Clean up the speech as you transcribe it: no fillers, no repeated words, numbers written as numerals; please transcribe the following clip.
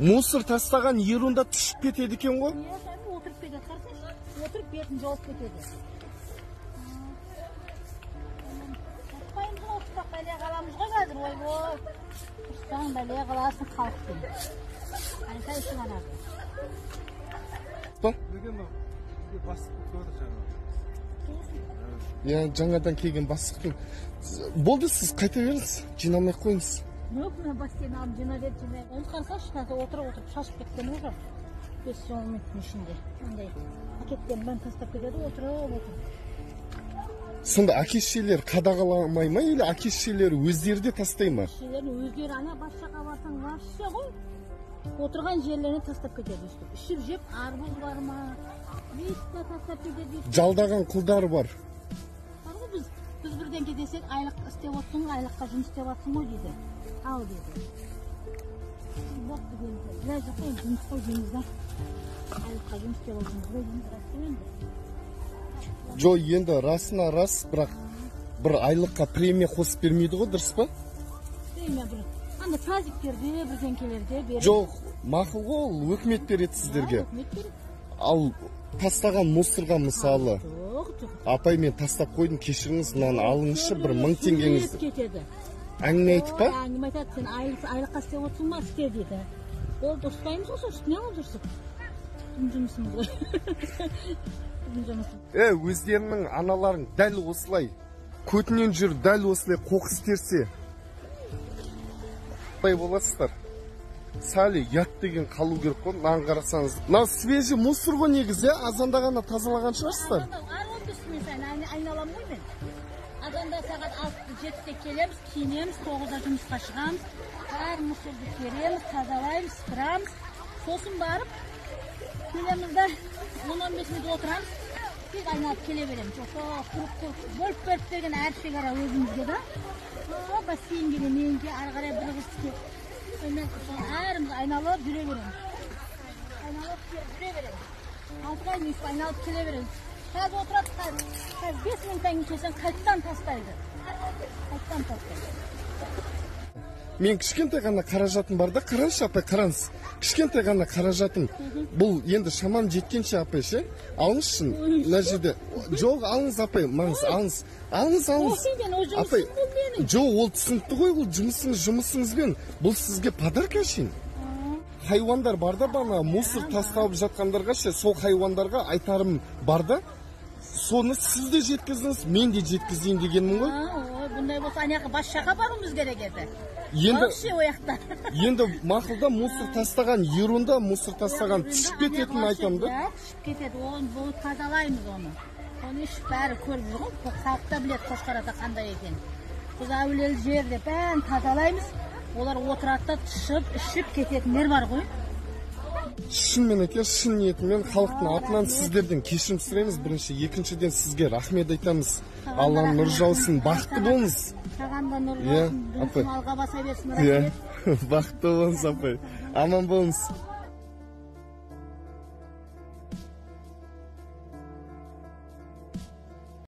Мусор тастаған ерунда түсіп кетеді екен ғой. Иә, отырып кетеді, қарасайшы. Отырып бетін жауып кетеді. Қоймыз ғой, ұрыспақ бәле қаламыз ғой қазір, ойбой. Ұрыссаң бәле қаласың халықпен. Айқай шығарады. Иә, жаңадан келген бастықтың. Болды, сіз қайта беріңіз, жинамай қойыңыз. Жоқ, мен бассейн алып жинап еді, жинап. Оны қарасаңшы, қазір отырып-отырып шашып кеткен уже. 5-10 минуттың ішінде. Андай пакеттерін бәрін тастап кетеді, отырып-отырып. Сонда әке-шешелер қадағаламай ма, или әке-шешелер өздері де тастай ма? Әке-шешелердің өздері ана бас жаққа барсаң вообще ғой. Отырған жерлеріне тастап кетеді өстіп. Ішіп жеп арбуз бар ма? Лист та тастап кетеді. Жалдаған құлдар бар. Бар ғой, біз бірдеңке десек, айлық істеп отырсың, айлыққа жұмыс істеп жатсың ғой дейді. Ал деді. Бопты дейміз. Былай жоқ қой, жұмыс қой дейміз да. Айлыққа жұмыс істеп отырмыз ғой дейміз, рас қой енді. Жоқ, енді расына рас, бірақ бір айлыққа премия қосып бермейді ғой, дұрыс па? Премия бір анда тазиктерде, бірдеңкелерде береді. Жоқ, мақұл ғой, ол өкімет береді сіздерге. Өкімет береді. Ал тастаған мусорға мысалы, Жоқ, жоқ. Апай, мен тастап қойдым, кешіріңіз, мынаны алыңызшы, бір 1000 теңгеңізді. Кетеді. Әңгіме айтып па? Ой, әңгіме айтады, сен айлыққа істеп отырсың ба, істе дейді. Ол ұрыспаймыз ғой, сол үстіне алып жүрсек. Біздің жұмысымыз ғой. Біздің жұмысымыз. Өздерінің аналарың дәл осылай, көтінен жүр, дәл осылай қоқыс терсе, қалай боласыздар? Сәл ұят деген қалу керек қой, мынаны қарасаңыз. Мынау свежий мусор ғой негізі, азанда ғана тазалаған шығарсыздар. Әр 15 минут сайын айналамын ғой мен. Азанда сағат 6-7-де келеміз, киінеміз, 9-да жұмысқа шығамыз. Әр мусорды тереміз, тазалаймыз, сыпырамыз. Сосын барып келеміз да 10-15 минут отырамыз. Тек айналып келе береміз. Жоқ, круг-круг бөліп-бөліп берген әр шекара өзімізге да. О, бассейнге де менге, ары қарай бір қыз Сонымен әріміз айналып жүре береміз. Айналып жүре береміз. Алтыға дейін өйстіп айналып келе береміз. Қазір отырады, қазір 5 минуттан кейін келсең қайтадан тастайды. Қайтадан тастайды. Мен кішкентай ғана қаражатым бар да, қараңызшы апай, қараңыз. Кішкентай ғана қаражатым. Бұл енді шамам жеткенше апай ше. Алыңызшы, мына жерде. Жоқ, алыңыз апай, маңыз, алыңыз. Алыңыз, алыңыз. Ой, мен ол жұмысым Апай, бұл менің. жоқ, ол түсінікті ғой, ол жұмысыңыз, жұмысыңызбен. Бұл сізге подарка әшейін. Хайуандар бар да, бана мусор тасталып жатқандарға ше, сол хайуандарға айтарым бар да. Соны сіз де жеткіздіңіз, мен де жеткізейін дегенмін ғой. Ой, бұндай болса ана жаққа бас жаққа баруымыз керек еді. Енді Вообще о жақта. Енді мақұлда мусор тастаған ерунда, мусор тастаған түсіп кететінін айтамын да. Иә, түсіп кетеді. Оны бұл тазалаймыз оны. Оны еш бәрі көріп жүр ғой. Бұл халық та біледі Қошқар ата қандай екенін. Біз әулиелі жер деп бәрін тазалаймыз. Олар отырады да тышып, ішіп кететіндер бар ғой. Шынымен айтайын, шын ниетіммен халықтың атынан сіздерден кешірім сұраймыз бірінші, екіншіден сізге рахмет айтамыз. Алланың нұры жаусын, бақытты болыңыз. Саған да нұр Иә, жаусын, апай. жұмысын алға баса берсін, Иә, рахмет. бақытты болыңыз апай. Аман болыңыз.